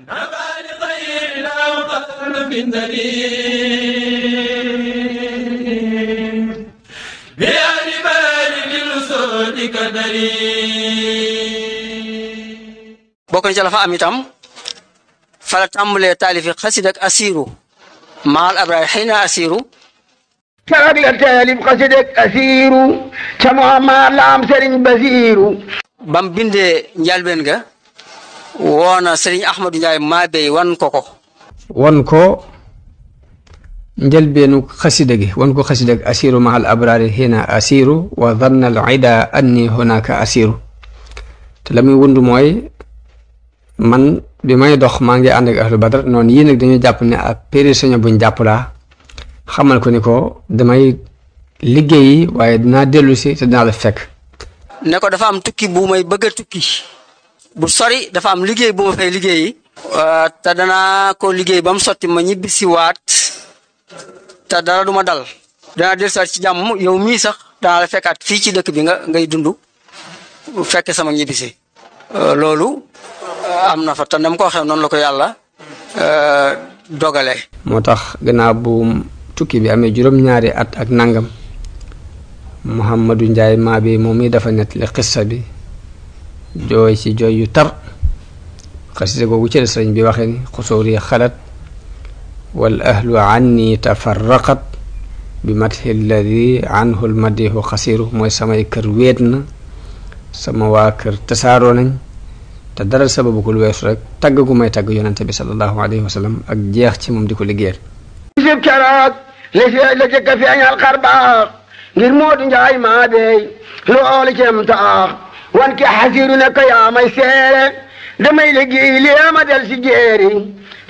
نبال غير الأوطان من دليل بأهل مالك الأسود كدليل bokk na ci la fa am itam fa la tàmbalee taalifi xasida ak asiru maal abraar xëy na asiru farag la taalif xasida ak asiru ca Muhammad laam Sëriñ Basiru bam bindee njalbeen ga woona Sëriñ Ahmadu Njaay Maabey wan ko njëlbeenu xasida gi wan ko xasida ak asiru maal abraar xëyna asiru wa dhanna al ida anni hunaka asiru te la muy wund mooy man bi may dox maa ngi ànd ak ahlu badar noonu yii nag dañuy jàpp ne ab prisonnier buñ jàpp laa xamal ko ni ko damay liggéeyi waaye dinaa dellu si te dinaa la fekk ne ko dafa am tukki bu may bëgg a tukki bu sori dafa am liggéey bu ma fay liggéeyi te danaa ko liggéey ba mu sotti ma ñibbi si waat te dara du ma dal danaa dellu si waat ci jàmm yow mii sax danaa la fekkaat fii ci dëkk bi ngay dund fekk sama ñibbisi loolu am na fa te nam ko waxee noonu la ko yàlla dogale moo tax gannaaw bu tukki bi amee juróom-ñaari at ak nangam Mouhamadou Ndiaye Maabey moom mi dafa nettali xissa bi jooy ci jooy yu tar xasida googu ci la sëriñ bi waxee ni xusóori xalat wal ahlu anni tafarraqat bi mathi alladi anhu l madihu xasiru mooy samay kër wéet na sama waa kër tasaaroo nañ te dara sababu ko lu weesu rek tagg gu may tagg yonente bi sallallahu alayhi wa sallam ak jeex ci moom di ko liggéeyal bisib keroog la jëkk a feeñal xar baax ngir Moodu Njaay Maabey loolu cem taax wan ki xasiru ne ko yaa may seere damay liggéey li ma del si jéeri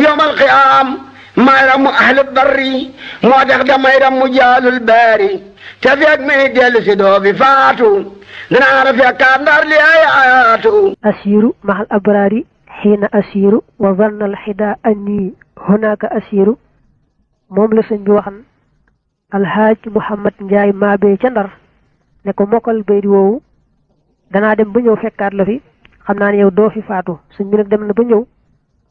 yowmal qiyaam may ramu ahlu barri moo tax damay ramu jaalul baari te feeg may dellu si doo bi faatu danaa la fekkaat ndar li ay ayaatu asiru mahal abrari xiina asiru wa zanna al xida anni hunaka asiru moom la sëñ bi waxan alhaaj Mouhamad Njaay Maabey ca Ndar ne ko mokkal baydi woowu danaa dem ba ñëw fekkaat la fi xam naa ne yow doo fi faatu sëñ bi nag dem na ba ñëw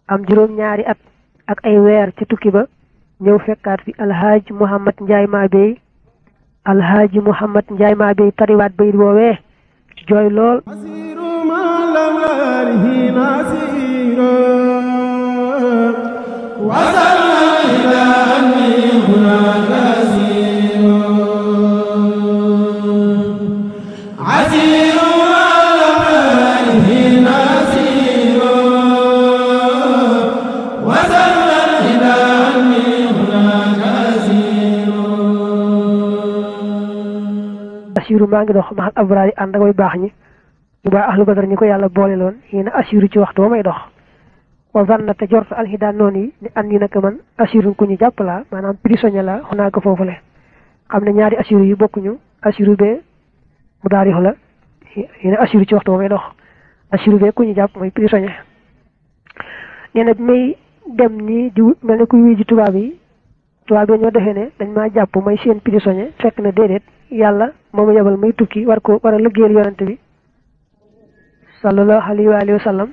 am juróom-ñaari at ak ay weer ci tukki ba ñëw fekkaat fi alhaaj Mouhamad Njaay Maabey alhaaj Mouhamad Njaay Maabey tariwaat baydi woowee jooy lool asiru maa ngi dox maxal abraar yi ànd ak way baax ñi ñu baax ahlu badar ñi ko yàlla boole loon yéen a asiru ci waxtu ba may dox wa zanna te jort alxidaan noonu yi ni an yi naka man asiru ku ñu jàpp laa maanaam prisonnier la xunaa ko foofule xam ne ñaari asiru yi bokkuñu asiru bee mu daarix la yéen a asiru ci waxtu ba may dox asiru bee ku ñu jàpp mooy prisonnier nee na bi may dem nii di mel ne kuy wuy ji tubaab yi ñoo defee ne dañ maa jàpp may seen prisonnier fekk na déedéet yàlla moo ma yebal may tukki war a liggéeyal yonante bi sallallahu alayhi wa sallam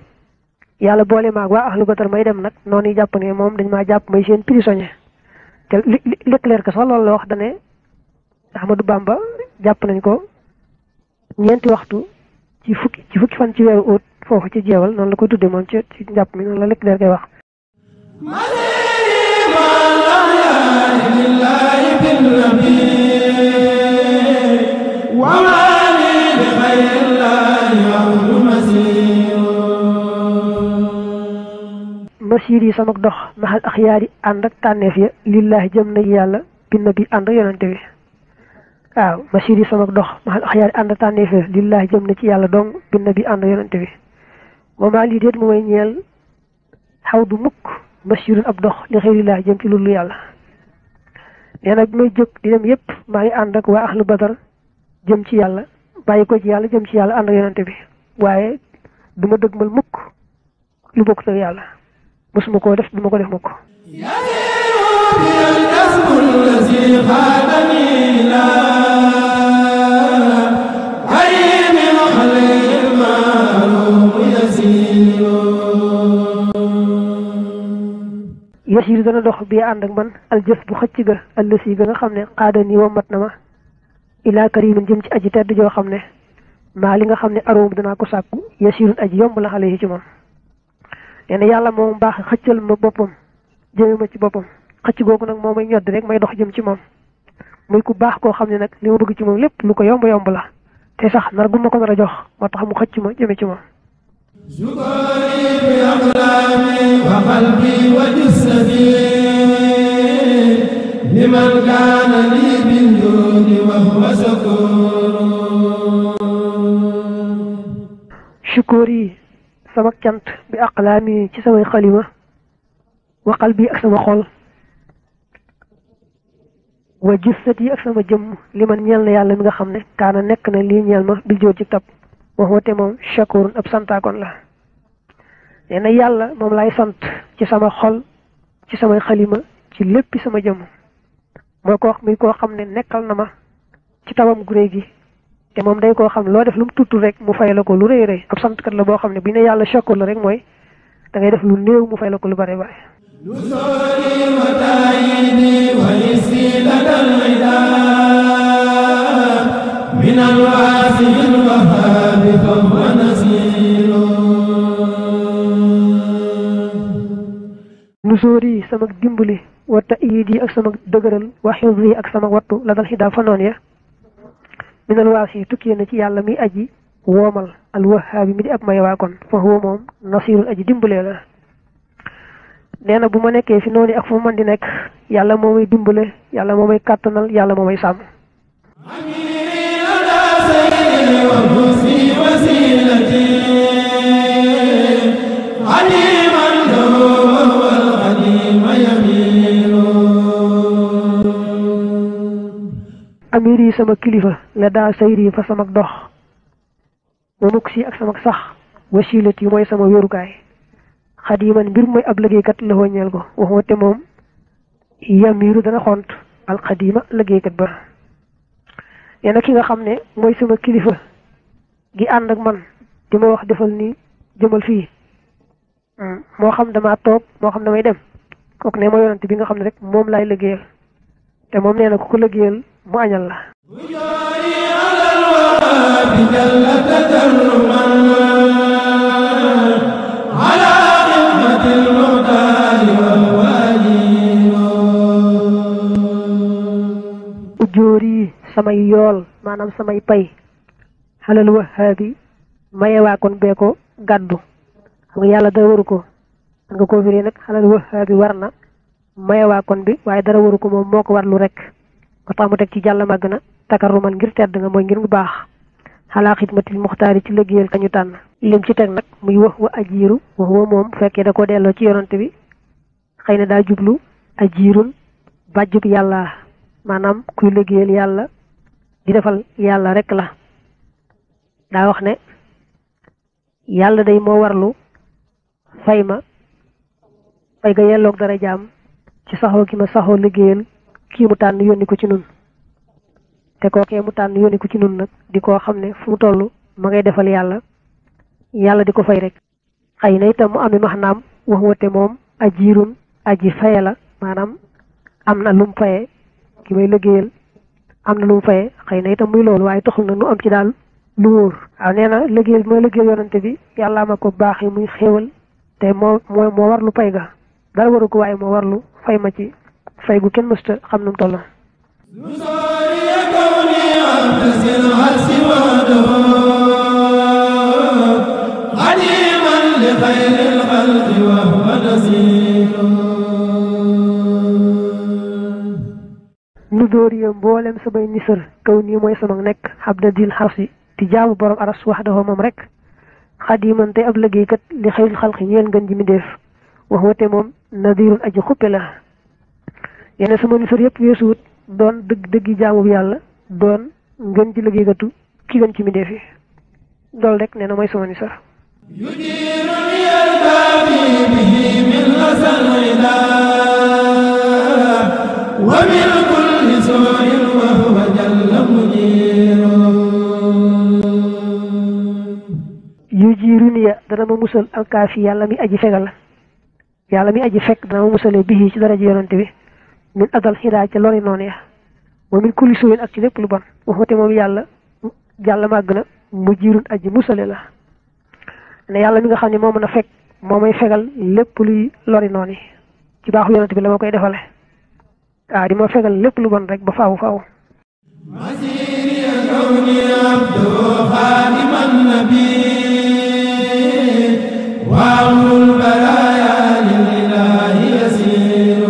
yàlla boole maag waa ahlu badar may dem nag noonu yi jàpp ne moom dañ maa jàpp may seen prisonnier te Leclerc sax loolu la wax dane Ahmadou Bamba jàpp nañ ko ñeenti waxtu ci fukki fan ci weeru août foofu ci jeewal noonu la koy tudde moom ci njàpp mi noonu la Leclerc koy wax masiir yi sama dox maxal axyaar yi ànd ak tànneef ya lillaahi jëm na yàlla binna bi ànd ak yonante bi waaw masiir yi sama dox maxal axyaar yi ànd ak tànneef ya lillaahi jëm na ci yàlla dong binna bi ànd ak yonante bi moomaa lii déet mu may ñeel xaw du mukk masiirun ab dox li xëyrillaahi jëm ci loolu yàlla nee na bi may jóg di dem yépp maa ngi ànd ak waa ahlu badar jëm ci yàlla bàyyi ko ci yàlla jëm ci yàlla ànd ak yonante bi waaye du ma dëgmal mukk lu bokk ak yàlla musuma koo def duma ko def mukk yasiru dana dox bi ànd ak man al jës bu xëcc ga allësi ga nga xam ne xaada nii wa mat na ma ilaa karimin jëm ci aji tedd joo xam ne maa li nga xam ne aroom danaa ko sàkku yasirun aji yomb la xale yi ci moom nee na yàlla moom baax xëccal ma boppam jëme ma ci boppam xëcc googu nag moo may ñodd rek may dox jëm ci moom muy ku baax koo xam ne nag li ma bëgg ci moom lépp lu ko yomb yomb la te sax nar gu ma ko nar a jox moo tax mu xëcc ma jëme ci moom شكري بأقلامي وقلبي وجسدي لمن كان لي بالجود وهو شكور shukuri sama cant bi aqlaami ci samay xalima wa qalbi ak sama xol wa jissati ak sama jëmm li man ñeel na yàlla mi nga xam ne kaana nekk na lii ñeel ma bil jóor ci tab waxoote moom shakurun ab santaakoon la nee na yàlla moom lay sant ci sama xol ci samay xalima ci léppi sama jëmm mooy koo xam ne nekkal na ma ci tabam gu réy gi te moom day koo xam loo def lu mu tuttu rek mu fay la ko lu rëy rëy ab santkat la boo xam ne bi ne yàlla shakur la rek mooy da ngay def lu néew mu fay la ko lu bare bare نصري وتأييدي وإسري لدى العداء من الواسع الوهاب فهو نصير nusóori sama dimbali wa ta'yidi ak sama dëgëral wa xifzi ak sama wattu la dal xidaa fa noon ya minal waasi tukkee na ci yàlla mi aji woomal alwahaabi mi di ab may waa kon fa huwa moom nasirul aji dimbalee la nee na bu ma nekkee fi noonu ak fu ma mën di nekk yàlla moo may dimbale yàlla moo may kàttanal yàlla moo may sàmm amir yi sama kilifa la daa sayri fa sama dox wa mukk si ak sama sax wasilat yi mooy sama wéerukaay xadiman mbir mooy ab liggéeykat la wàññeel ko waxuma te moom yamiru dana xont alxadima liggéeykat ba nee na ki nga xam ne mooy sama kilifa gi ànd ak man di ma wax defal ni jëmal fii moo xam dama toog moo xam damay dem kooku ne ma yonante bi nga xam ne rek moom laay liggéeyal te moom nee na ku ko liggéeyal mu añal la ujóor yi samay yool maanaam samay pay xalal wahaabi mayewaa kon bee ko gàddu xam nga yàlla dara waru ko nga ko firee nag xalal wahaabi war na mayewaa kon bi waaye dara waru ko moom moo ko warlu rek ko tax mu teg ci jàll màgg na takarruman ngir tedd nga mooy ngir mu baax xalaa xidmatil muxtaari ci liggéeyal kañu tànn lim ci teg nag muy wax wa ajiiru wax wa moom fekkee da ko delloo ci yonante bi xëy na daa jublu ajiirun bàjjub yàlla maanaam kuy liggéeyal yàlla di defal yàlla rek la daa wax ne yàlla day moo warlu fay ma fay ga yelloog dara jaam ci saxoo gi ma saxoo liggéeyal kii mu tànn yónni ko ci nun te kookee mu tànn yónni ko ci nun nag di koo xam ne fu mu toll ma ngay defal yàlla yàlla di ko fay rek xëy na itam mu ami maxnaam wax wate moom ajiirun aji faye la maanaam am na lum faye ki may liggéeyal am na lum faye xëy na itam muy loolu waaye taxul na nu am ci daal lu wóor waaw nee na liggéeyal bi may liggéeyal yonante bi yàlla ma ko baaxee muy xéewal te moo war lu pay ga dara waru ko waaye moo war lu fay ma ci fay gu kenn mësta xam nu mu toll nu dóor ya mboolem samay nisër kaw nii mooy sama nekk xabda dil xarsi di jaamu borom aras wax dafa moom rek xadiman te ab liggéeykat li xëyul xalqi ñeel ngën ji mi def wax wate moom nadirun aji xuppe la yenn sama nisër yëpp weesuwut doon dëggi jaamu bi yàlla doon ngën ji liggéeykatu ki gën ci mi def yi loolu rek nee na mooy sama nisër يديرني البابي به من أسى العداء ومن كل سوء وهو جل مجير yu jiiruni ya dana ma musal alkaafi yàlla mi aji fegal yàlla mi aji fekk dana ma musale bii ci daraja yonante bi min adal xidaa ca lori noonu ya wa min kulli suwin ak ci lépp lu bon waxute moom yàlla màgg na mu jiirun aji musale la ne yàlla mi nga xam ne moo mën a fekk moo may fegal lépp luy lori noonu ci baaxu yonante bi la ma koy defale di ma fegal lépp lu bon rek ba faaw faaw مسيري كوني عبد خادم النبي وأمر البرايا لله يسير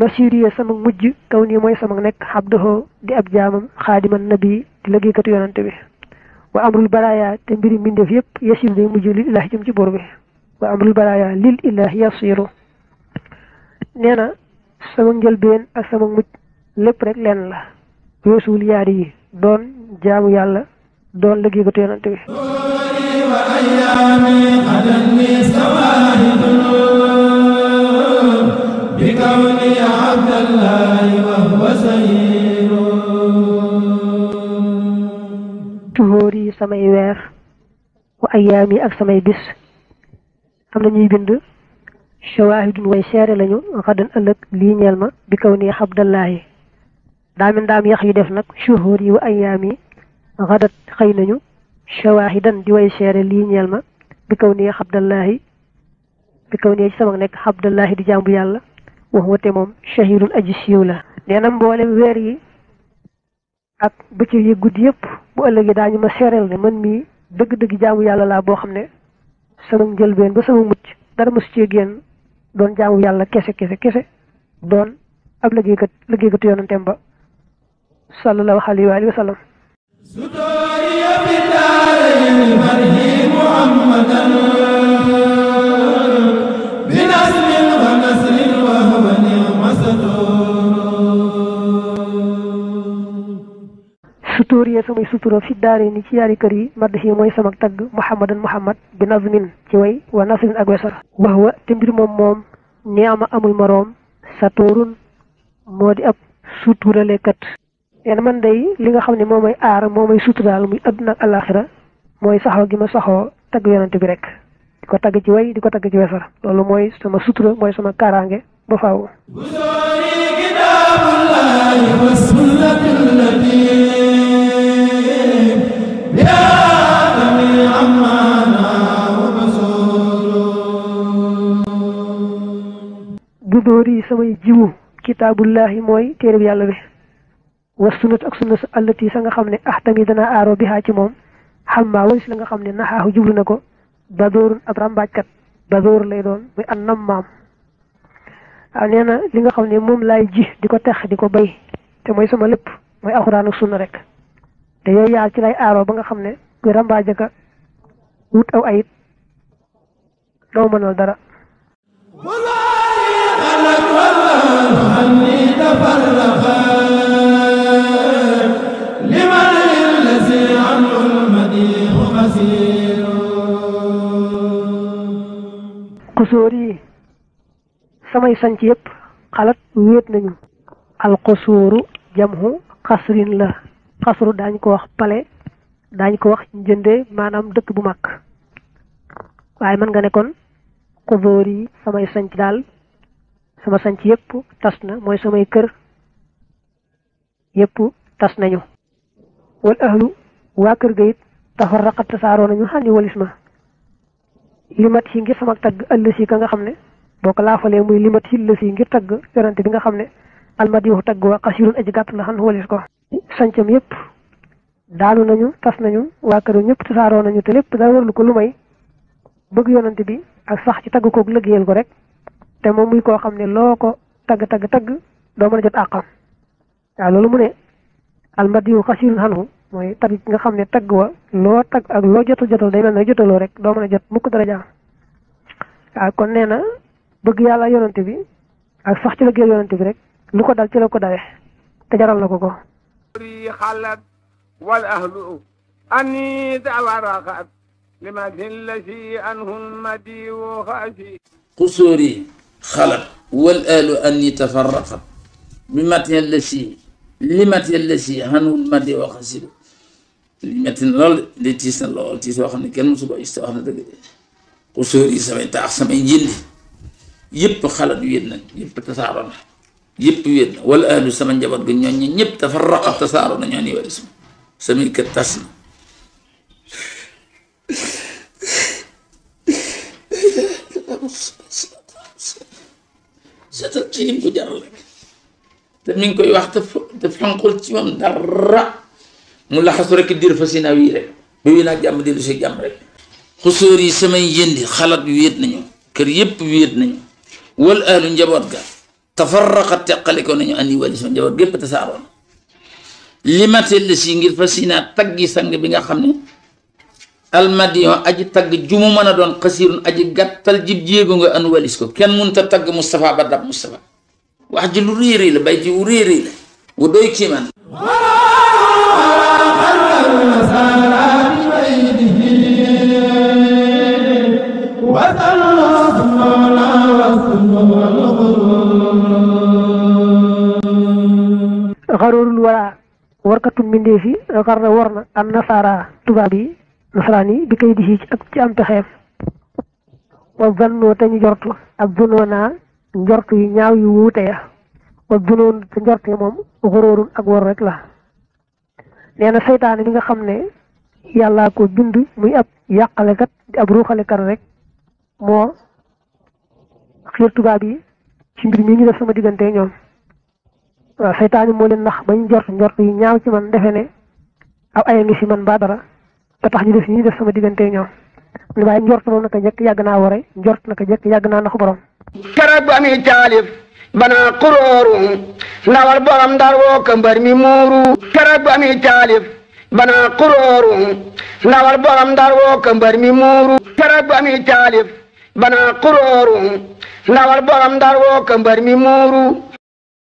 masiriya sama mujj kaw nii mooy sama nekk abduhu di ab jaamam xaadiman nabi di liggéeykatu yonante bi wa amrul baraya te mbiri mbindeef yépp yasir day mujj lil ilahi jëm ci bor bi wa amrul baraya lil ilahi yasiru nee na sama njëlbeen ak sama mujj lépp rek lenn la weesuwul yaari yi doon jaamu yàlla doon liggéeykatu yonante bi بكوني عبد الله وهو سيد tuhóor yi samay weer wa ayaam yi ak samay bis am na ñuy bind shawaahidun way seere lañu xadan ëllëg lii ñeel ma bi kaw nii abdallahi daamin daam yax yu def nag shuhóor yi wa ayaam yi xadat xëy nañu shawaahidan di way seere lii ñeel ma bi kaw nii abdallahi bi kaw nii ci sama nekk abdallahi di jàmbu yàlla wax wate moom shahirun aji siiw la nee na mboolem weer yi ak bëccëg yi guddi yëpp bu ëllëgee daañu ma seereel ne man mii dëgg-dëgg jaamu yàlla laa boo xam ne sama njëlbeen ba sama mucc dara mosu cee génn doon jaamu yàlla kese doon ab liggéeykatu yonanteem ba sallallahu alayhi wa sallam سطوري بدارين فرحي محمدا بنسل ونسل وهو نعم sutóor yee samay sutura fi daare ni ci yaari kër yi madd yi mooy sama tagg muhammad bi nazmin ci way wa nasrin ak wesar wax wa te mbir moom neema amul moroom satóorun moo di ab suturalekat yéen man day li nga xam ne moo may aar moo may suturaal muy adduna ak alaxira mooy saxoo gi ma saxoo tagg yonante bi rek di ko tagg ci way di ko tagg ci wesar loolu mooy sama sutura mooy sama kaaraange ba faaw bu dóori samay jiwu kitaabullahi mooy téereb yàlla bi wa sunnat ak sunna sa allati sa nga xam ne ahtami dana aaro bi xaa ci moom xam maa walis la nga xam ne naxaaxu jublu na ko ba dóorun ab ràmbaajkat ba dóor lay doon muy an nam maam waaw nee na li nga xam ne moom laay ji di ko tex di ko bay te mooy sama lépp mooy alxuraan ak sunna rek te yooyu yaar ci lay aaroo ba nga xam ne kuy ràmbaajaka wut aw ayit doo mënal dara xusóor yi samay sanc yëpp xalat wéet nañu alxusóoru jamhu xasrin la xasru daañ ko wax pale daañ ko wax njënde maanaam dëkk bu mag waaye mën nga ne kon xusóor yi samay sanc daal sama sanc yëpp tas na mooy samay kër yëpp tas nañu wal ahlu waa kër ga it tafarraqat tasaaroo nañu xànni walis ma limat yi ngir sama tagg ëllëg si ka nga xam ne boo ko laafalee muy limat yi ëllëg si ngir tagg yonante bi nga xam ne almadihu tagg wa xasirun aji gàtt la xam walis ko sancam yëpp daanu nañu tas nañu waa kër ñëpp tasaaroo nañu te lépp dara warlu ko lu may bëgg yonante bi ak sax ci tagg koog liggéeyal ko rek te moom muy koo xam ne loo ko tagg doo mën a jot àqam waaw loolu mu ne almadihu xasirun xanhu mooy tagg nga xam ne tagg wa loo tagg ak loo jotal day mel ne jotaloo rek doo mën a jot mukk dara jaam waaw kon nee na bëgg yàlla yonante bi ak sax ci liggéeyal yonante bi rek lu ko dal ci la ko dawe te jaral na ko ko xalat wal ahlu anni tawaraqat lima dillati anhu almadi wa khasi قصوري خلت والآل أني تفرقت بمتن التي هنو المدي وخسر لمتن لول لتيسن لول تيس وخن كان مسوق يستوحنا دغ xusóor yi samay taax samay njindi yëpp xalat wéet nañ yëpp tasaaroo na yëpp wéet na wala ahlu sama njaboot ga ñooñ ñi ñëpp tafarraqa tasaaroo na ñoo ni walis ma samay kër tas na seetal ci lim ko jaral rek te mi ngi koy wax te fanqul ci moom dara mu laxasu rek diir fa sinaaw yi rek ba wii naag jàmm dellu si jàmm rek xusóor yi samay yëndi xalat wéet nañu kër yëpp wéet nañu wal ahlu njaboot ga tafarraqa teqalikoo nañu andi wali sama njaboot gépp tasaaroon li mateel la si ngir fa sinaa taggi sang bi nga xam ne almadion aji tagg jumu mën a doon xasiirun aji gàttal jib jéego nga an walis ko kenn mënut a tagg Moustapha ba dab Moustapha wax ji lu réeréy la bay ji wu réeréy la wu doy kiimaan xaroorul wala warkatu mbindeef yi xar na war na an nasaara tubaab yi nasaraan yi bi kay di ak ci am pexeem wa zannoo te ñu jortu ak zunoona njortu yu ñaaw yu wuute ya wa zunoon te njortu yi moom xaroorul ak war rek la nee na seytaane bi nga xam ne yàllaa ko bind muy ab yàqalekat di ab ruuxalekat rek moo xiir tubaab yi ci mbir mi ñu def sama diggante ñoom waaw seytaane moo leen nax bañ njort yu ñaaw ci man defe ne ab aya ngi si man ba dara ba tax ñu def ñu def sama diggante ñoom li waaye njort moom naka jekk yàgg naa ware njort naka jekk yàgg naa nax borom keroog ba muy taalif bana xurooru ndawal borom ndar woo ko mbër mi muuru keroog ba muy taalif bana xurooru ndawal borom ndar woo ko mbër mi muuru keroog ba muy taalif bana xurooru ndawal borom ndar woo ko mbër mi muuru